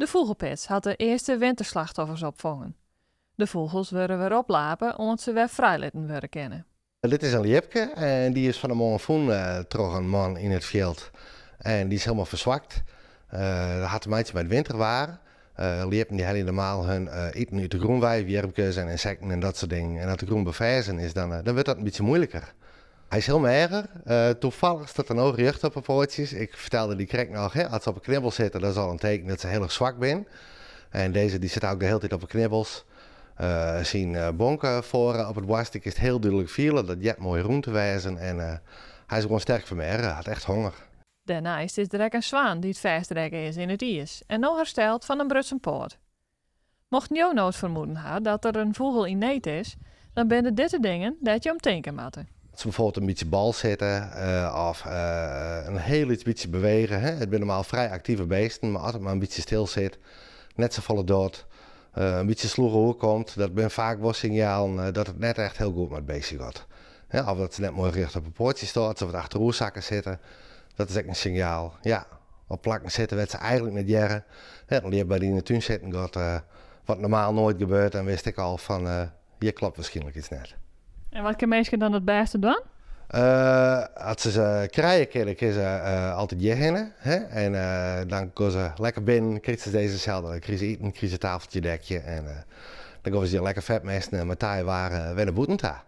De Fûgelpits hat de earste winterslachtoffers opfongen. De fûgels wurde wer oplape oant se wer frijlitten wurde kinne. Dit is in ljipke en dy is fan 'e moarn fûn troch in man yn it fjild. En dy is hielendal ferswakt. Dat hat te meitsjen mei it winterwaar. Ljippen dy helje normaal hun iten út de grûn wei, wjirmkes en ynsekten en dat soart dingen. En as de grûn beferzen is, dan wurdt dat in bytsje muoiliker. Hy is hiel meager. Toevallig staat er no rjocht op 'e poatsjes. Ik fertelde dy krekt noch, hè, as se op 'e knibbels sitte, dat is al in teken dat se hiel erch swak binne. En dizze dy sit ek de hiele tiid op 'e knibbels. Syn bonke foar op it boarst, dy kinst hiel dúdlik fiele. Dat heart moai rûn te wêzen. En hy is gewoan sterk fermeagere, hat echt honger. Dêrneist is der ek in swan dy't fêstrekke is yn it iis en no herstelt fan in brutsen poat. Mochten jo no it fermoeden ha dat der in fûgel yn need is, dan binne dit de dingen dêr't je om tinke moatte. As se bijvoorbeeld in bytsje bal sitte of in hiel lyts bytsje bewege. Hè. It binne normaal frij aktive beesten, mar as it mar in bytsje stil sit, net safolle docht, in bytsje slûch oerkomt, dat binne faak wol sinjalen dat it net echt hiel goed mei it beestje giet. Of dat se net moai rjocht op 'e poatsjes staat, se wat achteroersakke sitte. Dat is ek in sinjaal. Ja, op plakken sitte wêr't se eigentlik net hearre. Hè, in ljip by dy yn 'e tún sitten giet, wat normaal noait gebeurt, dan witst ek al fan hjir klopt wierskynlik iets net. En wat kinne minsken dan it bêste dwaan? As se se krije kinne, kinne se altyd hjirhinne. Hè? En dan komme se lekker binnen, krije se dizze selde. Dan krije se iten, krije se tafeltje dekje en dan gean se hjir lekker fetmesten en mei taaie waar wer nei bûten ta.